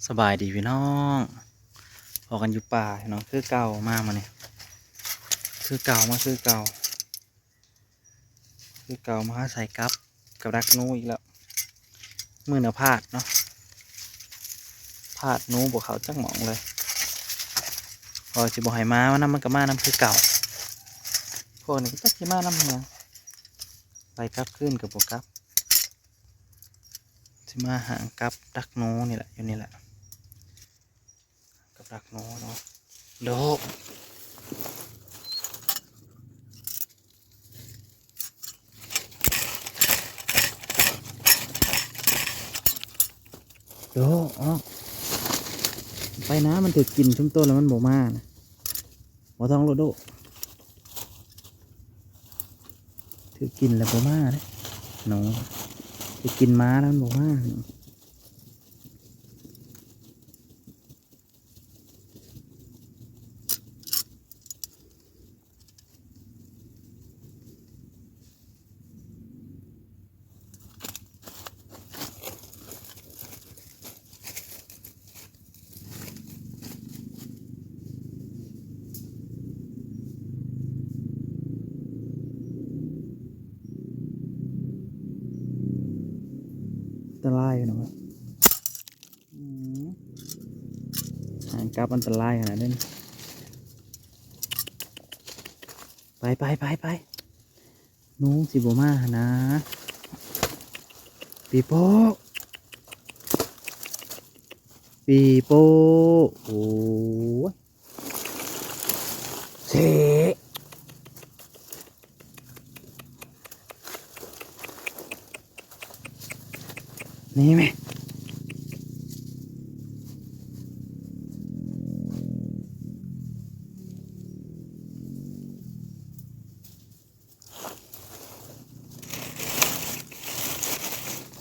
ສະບາຍດີພີ່ນ້ອງ ພໍ້ກັນຢູ່ປ່າພີ່ນ້ອງ ຄືເກົ່າ ມາມື້ນີ້ ຄືເກົ່າ ມາຄືເກົ່າ ຄືເກົ່າ ມາຫາໃສ່ກັບ ກັບດັກໜູອີກແລ້ວ. ມື້ໜ້າພາດເນາະ ພາດໜູບໍ່ເຂົ້າຈັກໝ່ອງເລີຍ ເພາະຊິບໍ່ໃຫ້ມານຳ ມັນກໍມານຳຄືເກົ່າ. ພວກນີ້ກໍຈັກຊິມານຳຫຍັງ ໄປກັບຄືນກໍບໍ່ກັບ. ຊິມາຫາກັບດັກໜູນີ້ແຫຼະ ຢູ່ນີ້ແຫຼະ ກັບດັກໜູເນາະ. ໂດ ໂດ ອອກໄປນະ ມັນຖືກກິນຊຸມໂຕແລ້ວມັນບໍ່ມານະ. ບໍ່ຕ້ອງໂລດໂດ ຖືກກິນແລ້ວບໍ່ມາເດ້ ໜູ ຖືກກິນມາແລ້ວມັນບໍ່ມາ. ອັນຕະລາຍເນາະ ອືມ ຫາກັບອັນຕະລາຍຂະໜາດນັ້ນ. ໄປ ໄປ ໄປ ໄປ ໜູຊິບໍ່ມາຫັ້ນນາ. ປີໂປ້ ປີໂປ້ ໂອ້ຍ ເຊ ນີ້ແມະ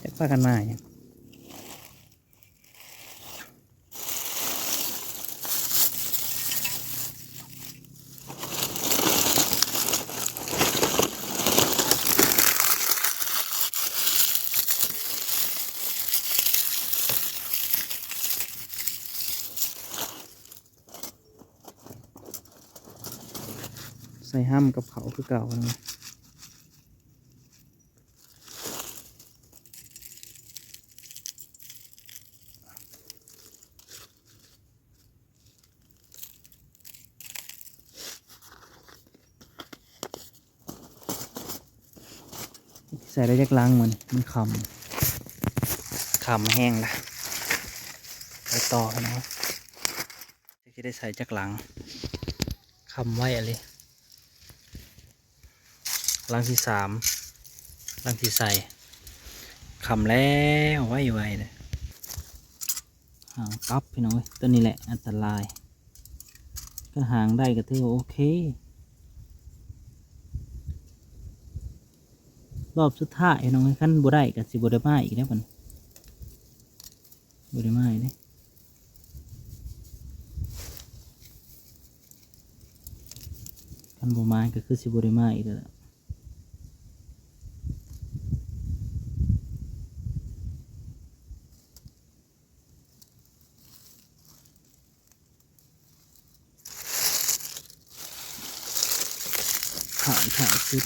ຈັກພາກັນມາຫຍັງ. ໃສ່ຫ້ຳກັບເຂົາຄືເກົ່ານະ. ໃສ່ໄດ້ຈັກລັງມື້ນີ້ ມັນຄ່ຳ ຄ່ຳແຮງລະ ໄປຕໍ່ເນາະ. ຈັກຊິໄດ້ໃສ່ຈັກຫຼັງ ຄ່ຳໄວອີ່ຫຼີ. ຫຼັງທີສາມ ຫຼັງທີສີ່ ຄ່ຳແລ້ວ ໄວໆເດ້. ຫາງກັບ ພີ່ນ້ອງເອີຍ ຕົວນີ້ແຫຼະອັນຕະລາຍ ຄັນຫາງໄດ້ກໍຖືວ່າໂອເຄ. ລອບສຸດທ້າຍ ພີ່ນ້ອງເອີຍ ຄັນບໍ່ໄດ້ກໍຊິບໍ່ໄດ້ມາອີກແລ້ວບັດນີ້. ບໍ່ໄດ້ມາອີກເດ້ ຄັນບໍ່ມາກໍຄືຊິບໍ່ໄດ້ມາອີກແລ້ວລະ. ຖ່າຍ ຖ່າຍຄລິບ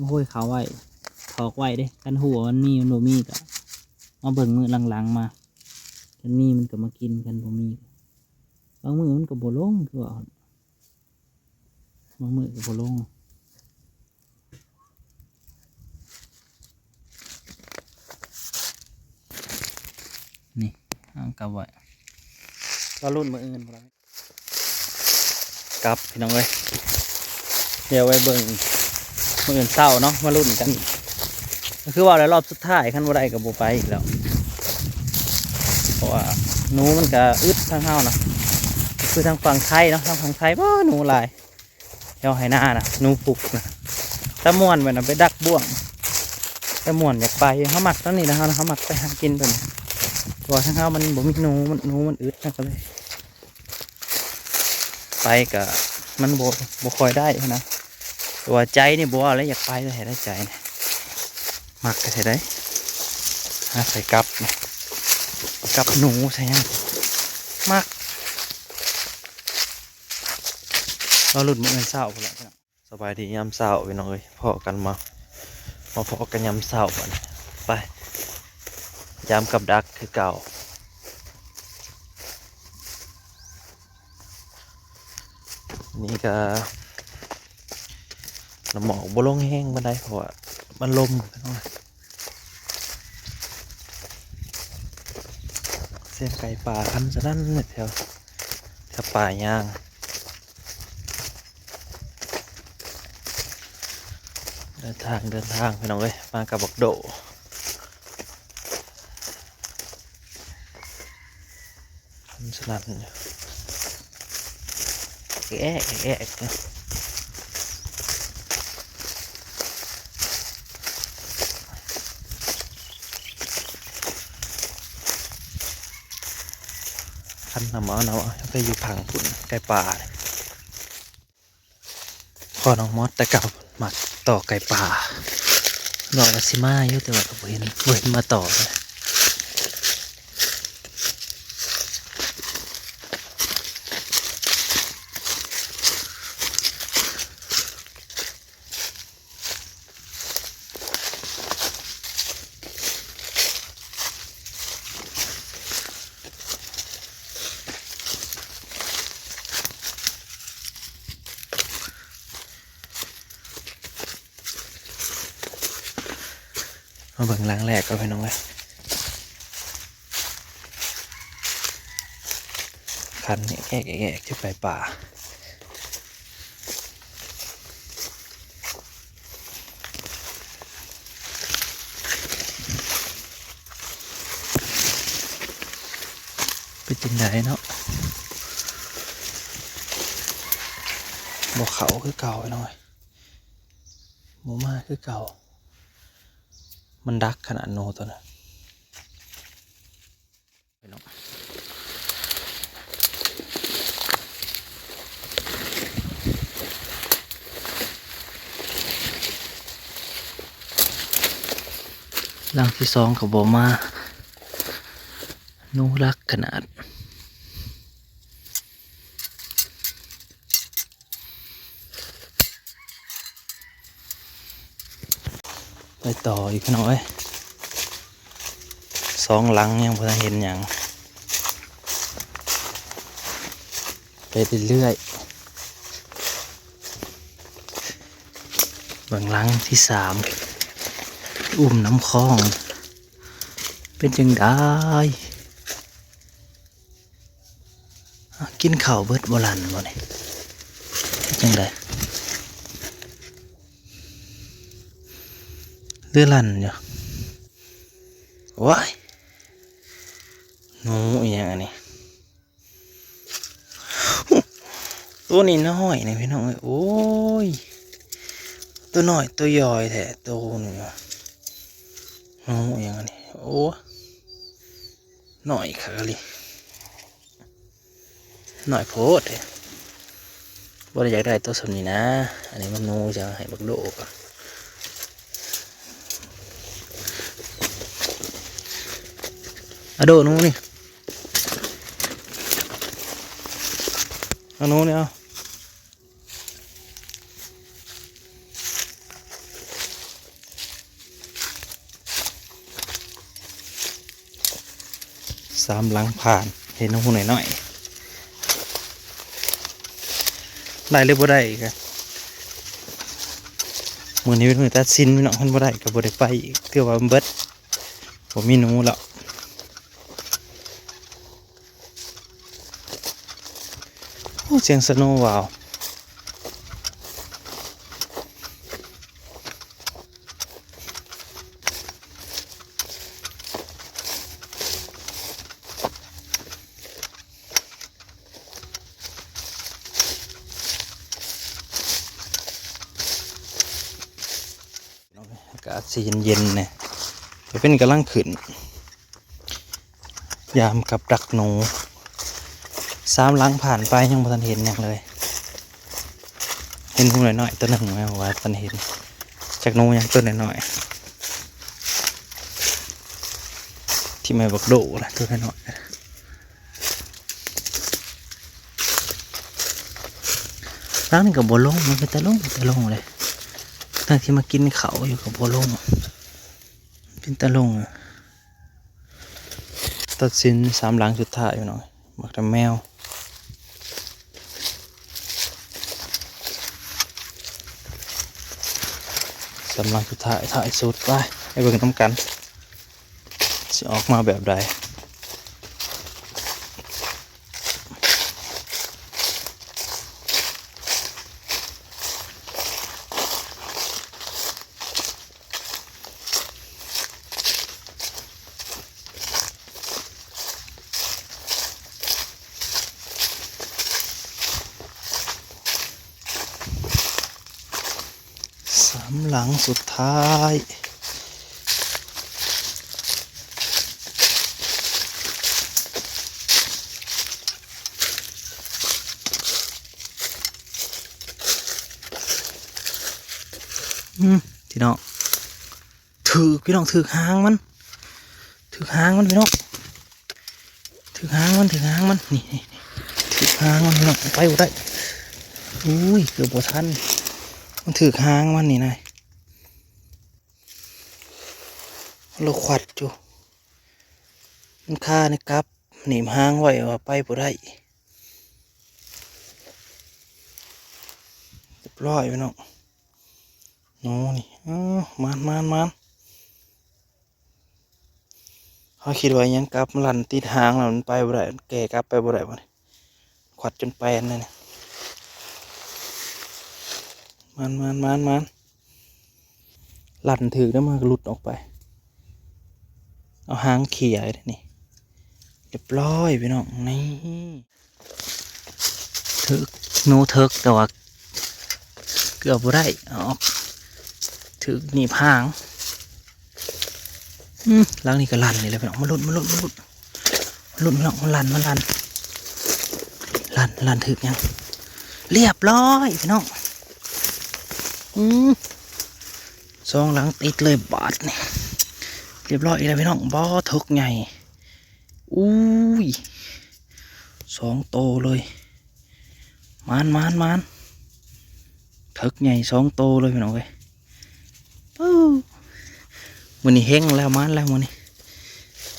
ໂອ້ຍ ເຂົ້າໄວ້ ຖອກໄວ້ເດ້ ຄັນຮູ້ວ່າມັນມີ ມັນບໍ່ມີກໍມາເບິ່ງມື້ຫຼັງໆມາ ຄັນມີມັນກໍມາກິນ ຄັນບໍ່ມີ ບາງມື້ມັນກໍບໍ່ລົງ ຄືວ່າ ບາງມື້ກໍບໍ່ລົງ. ນີ້ ຫາງກັບໄວ້ ລໍລຸ້ນມື້ອື່ນພຸ້ນລະ ກັບ ພີ່ນ້ອງເອີຍ. ດຽວໄວ້ເບິ່ງມື້ອື່ນເຊົ້າເນາະ ມາລຸ້ນກັນ. ກໍຄືວ່າແລ້ວ ລອບສຸດທ້າຍ ຄັນບໍ່ໄດ້ກໍບໍ່ໄປອີກແລ້ວ ເພາະວ່າໜູມັນກໍອຶດທາງເຮົານະ ຄືທາງຝັ່ງໄທເນາະ ທາງຝັ່ງໄທ ໂອ້ ໜູຫຼາຍ. ແຖວໄຮ່ນານະ ໜູປຸກນະ ຕາມ່ວນແບບນັ້ນໄປດັກບ່ວງ ຕາມ່ວນຢາກໄປ ເຮົາມັກຕອນນີ້ນະ ເຮົາ ເຮົາມັກໄປຫາກິນຕົວນີ້ ເພາະວ່າທາງເຮົາມັນບໍ່ມີໜູ ມັນ ໜູມັນອຶດ ເຮົາກໍເລີຍ ໄປກະມັນບໍ່ ບໍ່ຄ່ອຍໄດ້ຫັ້ນນະ ແຕ່ວ່າໃຈນີ້ບໍ່ເອົາແລ້ວ ຢາກໄປແທ້ໃດ໋ໃຈນີ້ ມັກແທ້ໃດ໋ ຫາໃສ່ກັບ ກັບໜູໃສ່ຫຍັງ ມັກ ລໍລຸ້ນມື້ອື່ນເຊົ້າພຸ້ນແຫຼະພີ່ນ້ອງ. ສະບາຍດີຍາມເຊົ້າພີ່ນ້ອງເອີຍ ພໍ້ກັນມາ ມາພໍ້ກັນຍາມເຊົ້າບັດນີ້ ໄປ ຍາມກັບດັກຄືເກົ່າ. ນີ້ກະ ນ້ຳໝອກບໍ່ລົງແຮງປານໃດ ເພາະວ່າມັນລົມພີ່ນ້ອງເອີຍ. ສຽງໄກ່ປ່າຄັນສະນັ້ນແຖວ ແຖວປ່າຍາງ. ເດີນທາງ ເດີນທາງພີ່ນ້ອງເອີຍ ມາກັບບັກໂດ ຄັນສະນັ້ນຢູ່ ແອກແອກແອກ ຄັນນຳເອົາ ນຳເອົາ ໄປຢູ່ຂ້າງພຸ້ນ ໃກ້ປ່າ. ພໍ່ນ້ອງມອດແຕ່ເກົ່າມັກຕໍ່ໄກ່ປ່າ ບອກວ່າຊິມາຢູ່ ແຕ່ວ່າກໍບໍ່ເຫັນ ບໍ່ເຫັນມາຕໍ່ເລີຍ. ມາເບິ່ງຫຼັງແລກກ່ອນພີ່ນ້ອງເອີຍ ຄັນແອກໆໆ ຈະໄປປ່າ. ເປັນຈັ່ງໃດເນາະ ບໍ່ເຂົ້າຄືເກົ່ານ້ອຍ ບໍ່ມາຄືເກົ່າ ມັນດັກຂະໜາດໂນຕົວນັ້ນ. ຫຼັງທີສອງກໍບໍ່ມາ ໜູລັກຂະໜາດ. ໄປຕໍ່ອີກພີ່ນ້ອງເອີຍ ສອງຫຼັງຍັງບໍ່ທັນເຫັນຫຍັງ ໄປເລື້ອຍໆ ເບິ່ງຫຼັງທີສາມ ອຸ້ມນ້ຳຄອງ ເປັນຈັ່ງໃດ? ກິນເຂົ້າເບິດບໍ່? ຫຼັ່ນບໍ່ນີ້? ຈັ່ງໃດ? ຫຼືຫຼັ່ນຢູ່? ວ້າຍ! ໜູອີ່ຫຍັງອັນນີ້? ໂຕນີ້ນ້ອຍນີ້ພີ່ນ້ອງເອີຍ ໂອ້ຍ ໂຕນ້ອຍໂຕຍ່ອຍແທ້ໂຕນີ້ ໜູອີ່ຫຍັງອັນນີ້ ໂອ້ ນ້ອຍຄັກອີ່ຫຼີ ນ້ອຍໂພດ ບໍ່ໄດ້ຢາກໄດ້ໂຕສ່ຳນີ້ນາ ອັນນີ້ມັນໜູ ຈະໃຫ້ບັກໂດກ່ອນ ອາໂດ ໜູນີ້ ເອົາໜູນີ້ເອົາ ສາມຫຼັງຜ່ານ ເຫັນໜູນ້ອຍໆ ໄດ້ຫຼືບໍ່ໄດ້ກະ ມື້ນີ້ເປັນມື້ຕັດສິນພີ່ນ້ອງ ຄັນບໍ່ໄດ້ກະບໍ່ໄດ້ໄປອີກ ຖືວ່າມັນເບິດ ບໍ່ມີໜູແລ້ວ. ໂອ້ ສຽງສະໂນວາວ. ກາດຊິເຢັນໆແດ່ ກະເປັນກຳລັງຂຶ້ນ ຍາມກັບດັກໜູ. ສາມຫຼັງຜ່ານໄປຍັງບໍ່ທັນເຫັນຫຍັງເລີຍ. ເຫັນໜູນ້ອຍໆໂຕໜຶ່ງແລ້ວວ່າທັນເຫັນ ຈັກໜູຫຍັງໂຕນ້ອຍໆ ທີ່ແມ່ບັກໂດລະໂຕນ້ອຍໆ. ຫຼັງນີ້ກໍບໍ່ລົງ ມັນເປັນຕາລົງ ເປັນຕາລົງເລີຍ ທັງທີ່ມາກິນເຂົ້າຢູ່ກໍບໍ່ລົງ ເປັນຕາລົງ. ຕັດສິນສາມຫຼັງສຸດທ້າຍພີ່ນ້ອງ ບັກຕາແມວ ສາມຫຼັງສຸດທ້າຍ ທ້າຍສຸດ ໄປ ໄປເບິ່ງນຳກັນ ຊິອອກມາແບບໃດ. ສາມຫຼັງສຸດທ້າຍ. ອືມ ພີ່ນ້ອງ ຖືກ ພີ່ນ້ອງ ຖືກຫາງມັນ ຖືກຫາງມັນ ພີ່ນ້ອງ ຖືກຫາງມັນ ຖືກຫາງມັນ ນີ້ ນີ້ ນີ້ ຖືກຫາງມັນ ພີ່ນ້ອງ ໄປບໍ່ໄດ້. ອຸ້ຍ ເກືອບບໍ່ທັນ ມັນຖືກຫາງມັນນີ້ນາຍ ລາວຂວັດຢູ່ ມັນຄາໃນກັບ ໜີບຫາງໄວ້ວ່າໄປບໍ່ໄດ້. ຮຽບຮ້ອຍພີ່ນ້ອງ ໂອ້ ນີ້ ເອີ ມານໆໆ ເຮົາຄິດວ່າຫຍັງກັບ ມັນລັນຕິດຫາງແລ້ວ ມັນໄປບໍ່ໄດ້ ແກ່ກັບໄປບໍ່ໄດ້ບັດນີ້ ຂວັດຈົນແປນເລີຍນີ້. ມານໆໆໆ ລັນຖືກແລ້ວ ມັນກໍຫຼຸດອອກໄປ ເອົາຫາງເຂ່ຍໄວ້ນີ້. ຮຽບຮ້ອຍພີ່ນ້ອງ ນີ້ ຖືກ ໜູຖືກ ແຕ່ວ່າເກືອບບໍ່ໄດ້ອອກ ຖືກໜີບຫາງ. ອືມ ຫຼັງນີ້ກໍລັນນີ້ແຫຼະພີ່ນ້ອງ ມາລຸ້ນ ມາລຸ້ນ ມາລຸ້ນ ມາລຸ້ນພີ່ນ້ອງ ມັນລັນ ມັນລັນ ລັນ ລັນຖືກຫຍັງ ຮຽບຮ້ອຍພີ່ນ້ອງ. ອືມ ສອງຫຼັງຕິດເລີຍບາດນີ້ ຮຽບຮ້ອຍອີກແລ້ວພີ່ນ້ອງ ບໍ່ ເຖິກໃຫຍ່ ອຸ້ຍ ສອງໂຕເລີຍ ມານໆໆ ເຖິກໃຫຍ່ສອງໂຕເລີຍພີ່ນ້ອງເອີຍ. ມື້ນີ້ເຮັງແລ້ວ ມານແລ້ວມື້ນີ້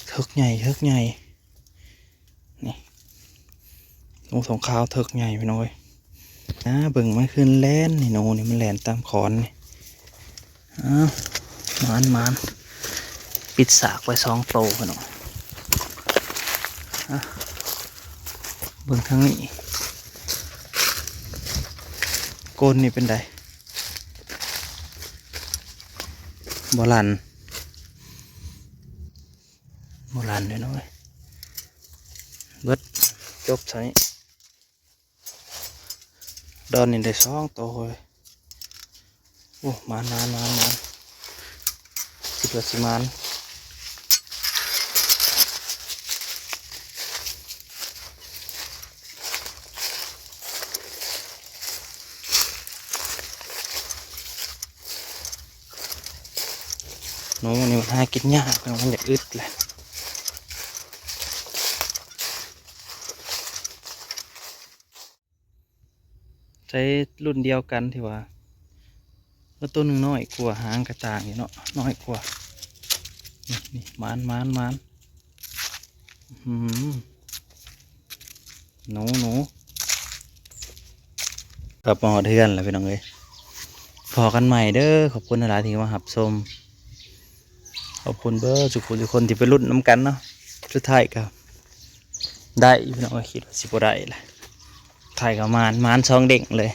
ເຖິກໃຫຍ່ ເຖິກໃຫຍ່ ນີ້ ໜູທອງຂາວເຖິກໃຫຍ່ພີ່ນ້ອງເອີຍ. ອ່າ ເບິ່ງມັນຄືແລ່ນນີ້ ໜູນີ້ມັນແລ່ນຕາມຂອນນີ້. ອ້າວ ມານໆ ປິດສາກໄວ້ສອງໂຕພີ່ນ້ອງ. ອ່າ ເບິ່ງທາງນີ້ ກົ້ນນີ້ເປັນໃດ ບໍ່ລັນ ບໍ່ລັນເດ້ນ້ອຍ ເບິດ ຈົບເທົ່ານີ້. ດອນນີ້ໄດ້ສອງໂຕເລີຍ. ໂອ້ ມານໆໆໆ ຄິດວ່າຊິມານ. ໜູນີ້ມັນຫາກິນຍາກ ມັນຢາກອຶດແຫຼະ. ໃຊ້ລຸ້ນດຽວກັນທີ່ວ່າ ເອີ ໂຕໜຶ່ງນ້ອຍກວ່າ ຫາງກະຕ່າງຢູ່ເນາະ ນ້ອຍກວ່າ. ນີ້ ນີ້ ມານ ມານ ມານ. ອືມ ໜູ ໜູ ກັບມາຮອດເຮືອນແລ້ວພີ່ນ້ອງເອີຍ. ພໍ້ກັນໃໝ່ເດີ ຂອບຄຸນຫຼາຍໆທີ່ມາຮັບຊົມ ຂອບຄຸນເບິດທຸກຜູ້ທຸກຄົນທີ່ໄປລຸ້ນນຳກັນເນາະ. ສຸດທ້າຍກໍໄດ້ພີ່ນ້ອງເອີຍ ຄິດວ່າຊິບໍ່ໄດ້ແຫຼະ ທ້າຍກໍມານ ມານສອງເດ້ງເລີຍ.